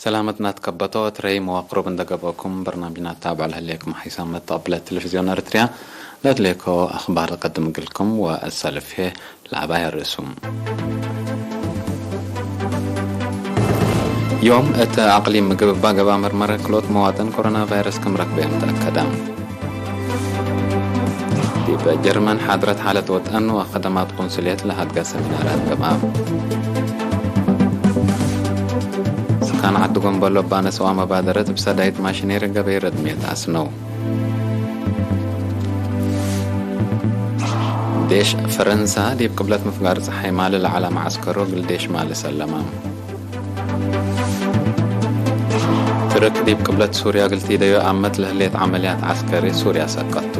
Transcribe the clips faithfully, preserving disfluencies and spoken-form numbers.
ሰላመት ናትከበቶ፣ እት ረይ መዋቅሩብ እንደ ገብአኩም በርናምጅና ትታብዑ ለህሌኩም ሐይሳም መተቀብለ ቴሌቪዝዮን ኤረትርያ ለእትሌኮ አኽባር እቀድም እግልኩም ወእሰልፍ ህዬ ለዐባይ አርእሱ። ዮም እት አቅሊም ምግብ እባ ገብአ መርመረ ክልኦት መዋጥን ኮሮና ቫይረስ ክም ረክበዮም ተአከደ። ዲብ ጀርመን ሓድረት ሓለት ወጠን ወከደማት ቁንስልየት ለሀድገ ሰሚናራት ገብአ። ስካን ዐዲ ጎንበሎ እብ ባነሰዋ መባደረት እብ ሰዳይት ማሽኔሪ ገበይ ረድምየት አስነው። ዴሽ ፈረንሳ ዲብ ቅብለት ምፍጋር ጸሓይ ማሊ ለዐለ መዐስከሩ እግል ዴሽ ማሊ ሰለመ። ትርክ ዲብ ቅብለት ሱርያ እግል ቲደዩ አመት ለህሌት ዐመልያት ዐስከሪ ሱርያ ሰቀቱ።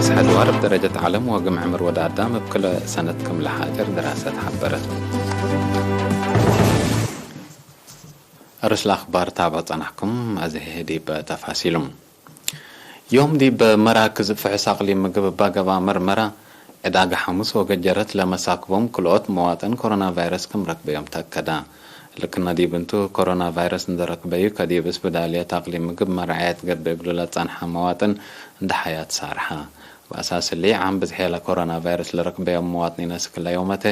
እስሐ ድዋር እብ ደረጀት ዐለም ወግም ዕምር ወድ አዳም እብ ክልኤ ሰነት ክም ለሓጭር ድራሰት ሐበረት። አርእስ ለአኽባር ታብዑ ጸናሕኩም፣ አዜ ዲብ ተፋሲሉ። ዮም ዲብ መራክዝ ፍሕስ አቅሊም ምግብ እባ ገብአ መርመረ፣ ዕዳገ ሐሙስ ወገጀረት ለመሳክቦም ክልኦት መዋጥን ኮሮና ቫይረስ ክም ረክበዮም ተአከደ። ልክነ ዲብ እንቱ፣ ኮሮና ቫይረስ እንደ ረክበዩ ከዲብ እስብዳልየት አቅሊም ምግብ መርዓየት ገብእ እግሉ ለጸንሐ መዋጥን እንደ ሐያት ሳርሐ። ወአሳስ እሊ፣ ዓም ብዝሔ ለኮሮና ቫይረስ ለረክበዮም መዋጥኒን እስክለ ዮመተ፣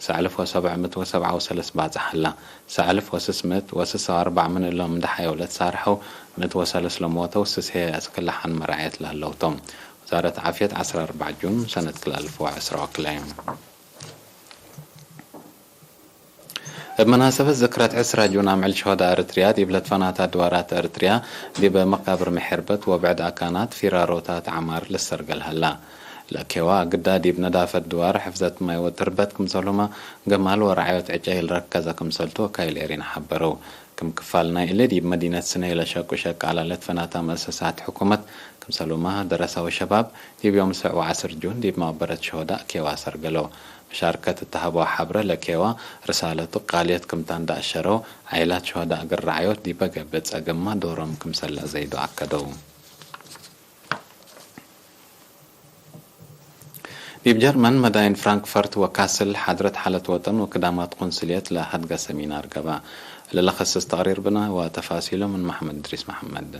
ሰዕ አልፍ ወሰብዕ ምእት ወሰብዓ ወሰለስ ባጽሕ ሀላ። ሰዕ አልፍ ወስስ ምእት ወስስ ወአርበዕ ምን እሎም እንደ ሐየው ለትሳርሐው፣ ምእት ወሰለስ ለሞተው፣ ስስ ህዬ እስክለ ሐን መርዓየት ለህለው ቶም። ወዛረት ዓፍየት፣ ዐስር አርበዕ ጁን ሰነት ክልኤ አልፍ ወዐስራ ወክልኤ። እብ መናሰበት ዝክረት ዕስራ ጁን አምዕል ሸሆዳ ኤረትርያ ዲብ ለትፈናተ አድዋራት ኤረትርያ፣ ዲብ መቃብር ምሕርበት ወብዕድ አካናት ፊራሮታት ዐማር ልሰርገል ሀላ። ለኬዋ ግዳ ዲብ ነዳፈት ድዋር፣ ሕፍዘት ማይ ወትርበት ክምሰልሁመ፣ ገማል ወረዓዮት ዕጨይ ልረከዘ ክምሰልቱ ወካይል ኤሪና ሐበረው። ክም ክፋል ናይ እሊ፣ ዲብ መዲነት ስነይ ለሸቁ ሸቃላ ለትፈናታ መአሰሳት ሕኩመት፣ ክምሰልሁመ ደረሳ ወሸባብ፣ ዲብ ዮም ሰዕ ወዐስር ጁን ዲብ መቅበረት ሸሆዳእ ኬዋ ሰርገለው። መሻርከት እተ ሀበው ሐብረ ለኬዋ፣ ርሳለቱ ቃልየት ክምታ እንደ አሸረው፣ ዓይላት ሸሆዳእ እግል ረዓዮት ዲበ ገብእ ጸገማ ዶሮም ክምሰል ለአዘይዶ አከደው። ዲብ ጀርመን መዳይን ፍራንክፈርት ወካስል ሓድረት ሓለት ወጠን ወክዳማት ቁንስልየት ለሀድገ ሰሚናር ገብአ። ለለከስስ ተቅሪር ብነ ወተፋሲሉ ምን መሐመድ እድሪስ መሐመድ።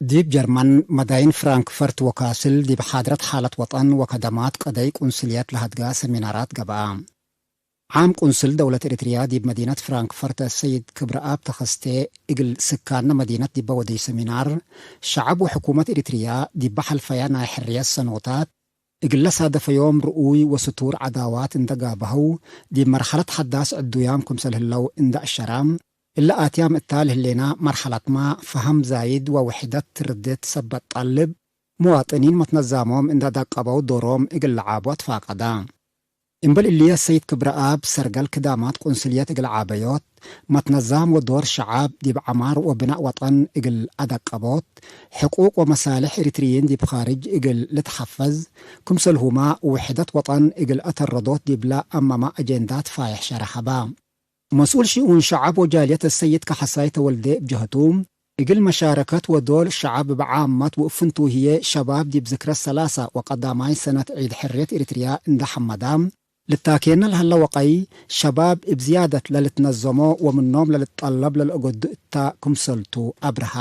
ዲብ ጀርመን መዳይን ፍራንክፈርት ወካስል ዲብ ሓድረት ሓለት ወጠን ወከዳማት ቀደይ ቁንስልየት ለሀድገ ሰሚናራት ገብአ። ዓም ቁንስል ደውለት ኤሪትርያ ዲብ መዲነት ፍራንክፈርት ሰይድ ክብረአብ ተኸስቴ፣ እግል ስካነ መዲነት ዲበ ወደዩ ሰሚናር፣ ሸዐብ ወሕኩመት ኤሪትርያ ዲበ ሐልፈያ ናይ ሕርየት ሰኖታት እግል ለሳደፈዮም ርኡይ ወስቱር ዐዳዋት እንደ ጋብሀው፣ ዲብ መርሐለት ሐዳስ ዕዱያም ክምሰል ህለው እንደ አሸራ፣ እለ አትያም እታ ለህሌና መርሐለትመ ፈሀም ዛይድ ወውሕደት ትርድት ሰበት ጠልብ፣ መዋጥኒን መትነዛሞም እንደ ደቀበው ዶሮም እግል ለዓቡ አትፋቀዳ። እምበል እሊ፣ ሰይድ ክብረአብ ሰርገል ክዳማት ቁንስልየት እግል ዓበዮት፣ መትነዛም ወዶር ሸዓብ ዲብ ዐማር ወብናእ ወጠን እግል አደቀቦት፣ ሕቁቅ ወመሳልሕ ኤሪትርይን ዲብ ካርጅ እግል ልትሐፈዝ፣ ክምሰልሁመ ውሕደት ወጠን እግል አተረዶት ዲብለ አመመ አጀንዳት ፋይሕ ሸረሕ ሀበ። መስኡል ሽኡን ሸዐብ ወጃልየት ሰይድ ከሐሳይ ተወልዴ እብ ጀህቱ፣ እግል መሻረከት ወዶል ሸዐብ እብ ዓመት ወእፍንቱ ህዬ ሸባብ ዲብ ዝክረት ሰላሳ ወቀዳማይ ሰነት ዒድ ሕርየት ኤሪትርያ እንደ ሐመዳ፣ ልታኬነ ለሀለ ወቀይ፣ ሸባብ እብ ዝያደት ለልትነዘሞ ወምኖም ለልትጠለብ ለልአገዱ እተ ክምሰልቱ አብርሃ።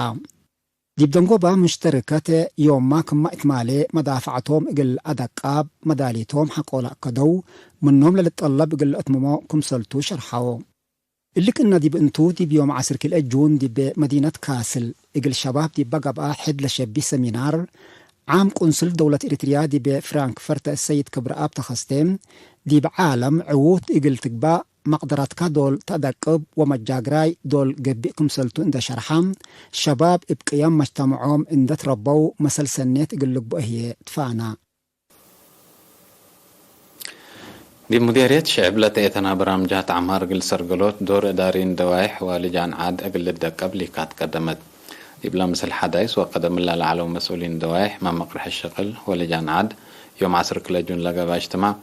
ዲብ ደንጎባ ምሽተርከት ዮማ ክመ እትማሌ መዳፈዐቶም እግል አደቃብ መዳሊቶም ሐቆ ለአከደው፣ ምኖም ለልትጠለብ እግል ለአትምሞ ክምሰልቱ ሸርሐው። እሊ ክእነ ዲብ እንቱ፣ ዲብ ዮም ዐስር ክልኤ ጁን ዲብ መዲነት ካስል እግል ሸባብ ዲበ ገብአ ሕድ ለሸቢ ሰሚናር፣ ዓም ቁንስል ደውለት ኤሪትርያ ዲብ ፍራንክፈርት ሰይድ ክብረአብ ተኸስቴ፣ ዲብ ዓለም ዕዉት እግል ትግባእ፣ መቅደረትካ ዶል ተአደቅብ ወመጃግራይ ዶል ገብእ ክምሰልቱ እንደ ሸርሐ፣ ሸባብ እብ ቅየም መጅተመዖም እንደ ትረበው መሰል ሰኔት እግል ልግበኦ ህዬ ትፋና። ዲብ ሙዴርየት ሽዕብ ለተኤተና በራምጃት ዐማር እግል ሰርገሎት ዶር እዳሪን ደዋይሕ ወልጃን ዐድ እግል ልደቀብ ሊካት ቀደመት። ዲብለ ምስል ሐዳይስ ወቀደምለ ለዐለው መስኡሊን ደዋይሕ፣ መመቅርሐ ሸቅል ወልጃን ዐድ፣ ዮም ዐስር ክለ ጁን ለገብአ እጅትማዕ፣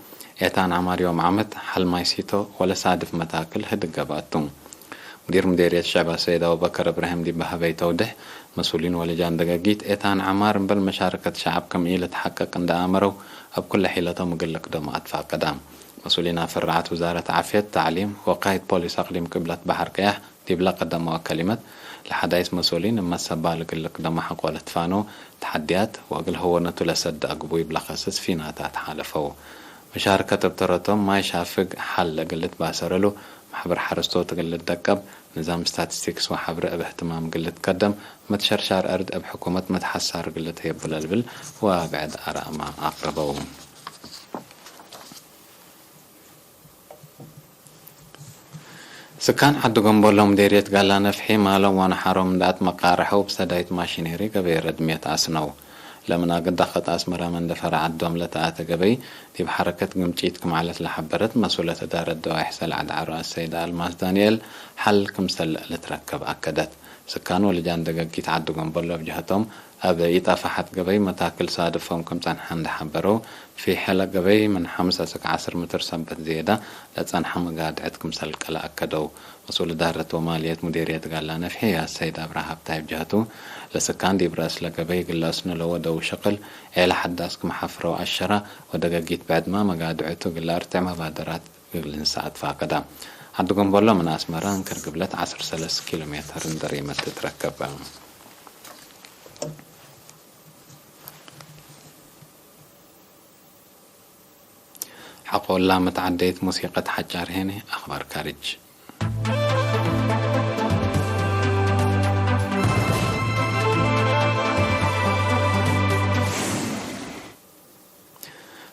ኤታን ዐማር ዮም ዓመት፣ ሐልማይ ሲቶ ወለሳድፍ መታክል ህድግ ገብአቱ። ሙዲር ሙዴርየት ሸዕብ አሰይድ አቡበከር እብራሂም ዲብ ሀበይ ተውድሕ፣ መስኡሊን ወልጃን ደገጊት ኤታን ዐማር እምበል መሻረከት ሸዐብ ክም ኢልትሐቀቅ እንደ አመረው፣ እብ ኩለ ሒለቶም እግል ልክደሞ አትፋቀዳ። መስኡሊን አፈራዐት ውዛረት ዓፍየት፣ ተዕሊም ወቃይድ ፖሊስ አቅሊም ቅብለት በሐር ቀያሕ ዲብለ ቀደመወ ከሊመት፣ ለሐዳይስ መስኡሊን እብ መሰባል እግል ልቅደሞ ሐቆ ለትፋኑ ተሐድያት ወእግል ሀወነቱ ለሰድ አግቡይ እብ ለከስስ ፊናታት ሓለፈው። መሻርከት እብ ተረቶም ማይ ሻፍግ ሐል እግል ልትባሰረሉ፣ ማሕበር ሐረስቶት እግል ልደቀብ፣ ንዛም ስታቲስቲክስ ወሐብሬ እብ እህትማም እግል ልትቀደም፣ መትሸርሻር አርድ እብ ሕኩመት መትሐሳር እግል ልትህየቡ ለልብል ወብዕድ አራእመ አቅረበው። ስካን ዐዲ ገምቦሎ ምዴርየት ጋላ ነፍሒ ማሎም ወነሓሮም እንደ አትመቃረሐው ብሰዳይት ማሽኔሪ ገበየ ረድምየት አስነው። ለምን አግዳ ኸጥ አስመረ መንደፈረ ዐዶም ለተአተ ገበይ ዲብ ሐረከት ግምጪት ክም ዐለት ለሐበረት መስኡለት እዳረት ደዋይሕ ሰልዐ ደዐሮ አሰይደ አልማዝ ዳንኤል፣ ሐል ክምሰል ልትረከብ አከደት። ስካን ወልጃን ደገጊት ዐዲ ገምቦሎ እብ ጀሀቶም፣ እብ ኢጣፋሐት ገበይ መታክል ሳድፎም ክም ጸንሐ እንዴ ሐበረው፣ ፊሐለ ገበይ ምን ሐምስ አስክ ዐስር ምትር ሰበት ዝየዳ ለጸንሐ መጋድዐት ክምሰል ቀለ አከደው። መስኡል እዳረት ወማልየት ሙዴርየት ጋላ ነፍሒ አሰይድ አብርሃ ሀብታይ እብ ጀሀቱ፣ ለስካን ዲብ ረአስለ ገበይ እግል ለአስኑ ለወደው ሸቅል ዔለ ሐዳስ ክም ሐፍረው አሸረ፣ ወደገጊት ብዕድመ መጋድዐቱ እግል ለአርትዕ መባደራት እግል ልንሰአት ፈአከደ። ዐዲ ገምቦሎ ምን አስመረ እንክር ግብለት ዐስር ሰለስ ኪሎ ሜትር እንዴ ሪመት ትትረከብ። ሐቆ እላ መትዓደይት ሙሲቀት ሐጫር ሄነ። አኽባር ካርጅ።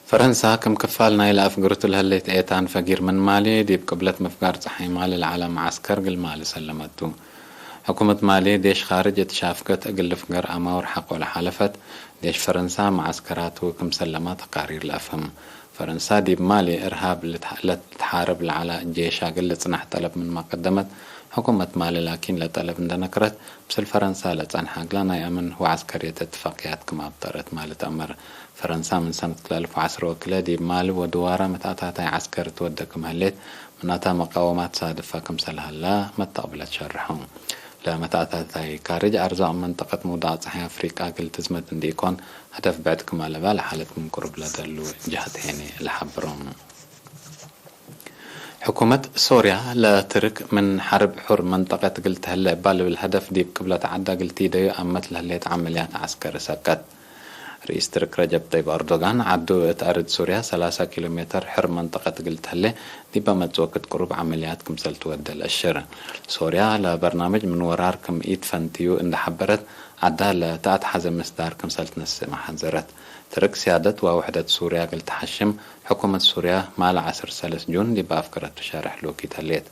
ፈረንሳ፣ ክም ክፋል ናይለ አፍግርቱ ለህሌት ኤታን ፈጊር ምን ማሊ፣ ዲብ ቅብለት ምፍጋር ጸሓይ ማሊ ለዐለ መዓስከር እግል ማሊ ሰለመቱ። ሕኩመት ማሊ፣ ዴሽ ካርጅ እት ሻፍገት እግል ልፍገር አማውር ሐቆ ለሓለፈት፣ ዴሽ ፈረንሳ መዓስከራቱ ክም ሰለመ ተቃሪር ለአፍህም። ፈረንሳ፣ ዲብ ማሊ እርሃብ ልትሐ-፣ ለልትሓርብ ለዐለ ጄሻ እግል ልጽናሕ ጠለብ ምንመ ቀደመት፣ ሕኩመት ማሊ ላኪን ለጠለብ እንዴ ነክረት፣ ምስል ፈረንሳ ለጸንሐ እግላ ናይ አምን ወዐስከርየት እትፋቅያት ክም አብጠረት ማሊ ተአመር። ፈረንሳ ምን ሰነት ክልኤ አልፍ ወዐስር ወክልኤ ዲብ ማሊ ወድዋራ መትአታታይ ዐስከር ትወዴ ክም ህሌት፣ ምናተ መቃወማት ሳድፈ ክምሰል ሀላ መተቅብለት ሸርሐው። ለመትአታታይ ካርጅ አርዛቅ መንጠቀት ምውዳቅ ጸሓይ አፍሪቃ እግል ትዝመት እንዲኢኮን፣ ሀደፍ ብዕድ ክም አለበ ለሓለት ምን ቅሩብ ለደሉ ጀሀት ሄኒ ለሐብሮም። ሕኩመት ሶርያ ለትርክ ምን ሐርብ ሑር መንጠቀት እግል ተህለ እባ ልብል ሀደፍ ዲብ ቅብለት ዐዳ እግል ቲደዩ አመት ለህሌት ዐመልያት ዐስከሪ ሰከት። ርኢስ ትርክ ረጀብ ጠይብ አርዶጋን፣ ዐዱ እት አርድ ሱርያ ሰላሳ ኪሎ ሜተር ሕር መንጠቀት እግል ተህሌ፣ ዲበ መጽእ ወክድ ቅሩብ ዐመልያት ክምሰል ትወዴ ለአሽር። ሶርያ ለበርናምጅ ምን ወራር ክም ኢትፈንትዩ እንዴ ሐበረት፣ ዐዳ ለተአትሐዘ ምስዳር ክምሰል ትነስእ መሐዘረት። ትርክ ስያደት ወውሕደት ሱርያ እግል ተሐሽም፣ ሕኩመት ሱርያ ማለ ዐስር ሰለስ ጁን ዲብ አፍገረቱ ሸርሕ ሉኪት ህሌት።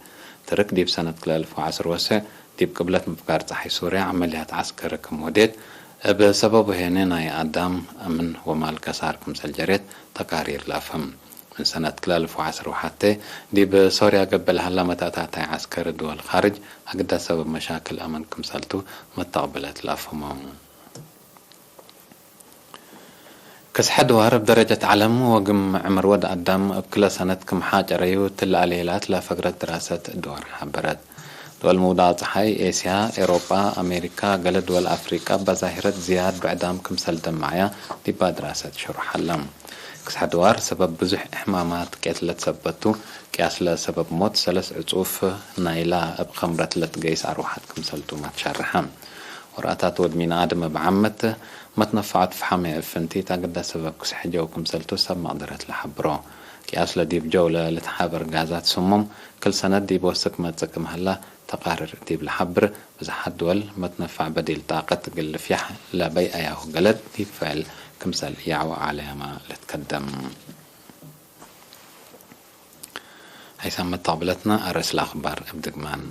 ትርክ ዲብ ሰነት ክልኤ አልፍ ወዐስር ወሰዕ ዲብ ቅብለት ምፍጋር ጸሓይ ሱርያ ዐመልያት ዐስከሪ ክም ወዴት፣ እብ ሰበቡ ሄነ ናይ አዳም ምን ወማል ከሳር ክምሰል ጀሬት ተቃሪር ለአፍህም። ምን ሰነት ክልኤ አልፍ ወዐስር ወሐቴ ዲብ ሶርያ ገብእ ለሀላ መትአታታይ ዐስከሪ ድወል ካርጅ አግደ ሰበብ መሻክል አምን ክምሰልቱ መተቅብለት ለአፍህመው። ክስሐ ድዋር እብ ደረጀት ዐለም ወግም ዕምር ወድ አዳም እብ ክለ ሰነት ክም ሓጨረዩ እትለ አሌላት ለፈግረት ድራሰት ድዋር ሐበረት። ድወል ምውዳቅ ጸሓይ ኤስያ፣ ኤሮጳ፣ አሜሪካ፣ ገሌ ድወል አፍሪቃ እበ ዛሂረት ዝያድ ብዕዳም ክምሰል ደማዕያ ዲባ ድራሰት ሽሩሕ ዐለ። ክስሐ ድዋር ሰበብ ብዙሕ ሕማማት ቄትለት ሰበት ቱ፣ ቅያስ ለሰበብ ሞት ሰለስ ዕጹፍ ናይላ እብ ከምረት ለትገይስ አርወሐት ክምሰልቱ መትሸርሐ። ወራታት ወድ ሚን አድም እብ ዓመት መትነፈዐት ፍሓም እብ ፍንቲት አግደ ሰበብ ክስሐ ጀው ክምሰልቱ ሰብ መቅደረት ለሐብሮ። ቅያስ ለዲብ ጀው ለልትሓበር ጋዛት ስሙም ክል ሰነት ዲብ ወስክ መጽእ ክም ሀላ ተቃርር ዲብ ለሐብር፣ ብዝሓት ድወል መትነፈዕ በዲል ጣቀት እግል ልፍያሕ ለበይአያሁ ገለድ ዲብ ፍዕል ክምሰል ያዕወ ዐለያመ ልትከደም። ሀይሳም መተቅብለትነ አርእስ ለአክባር እብ ድግማን።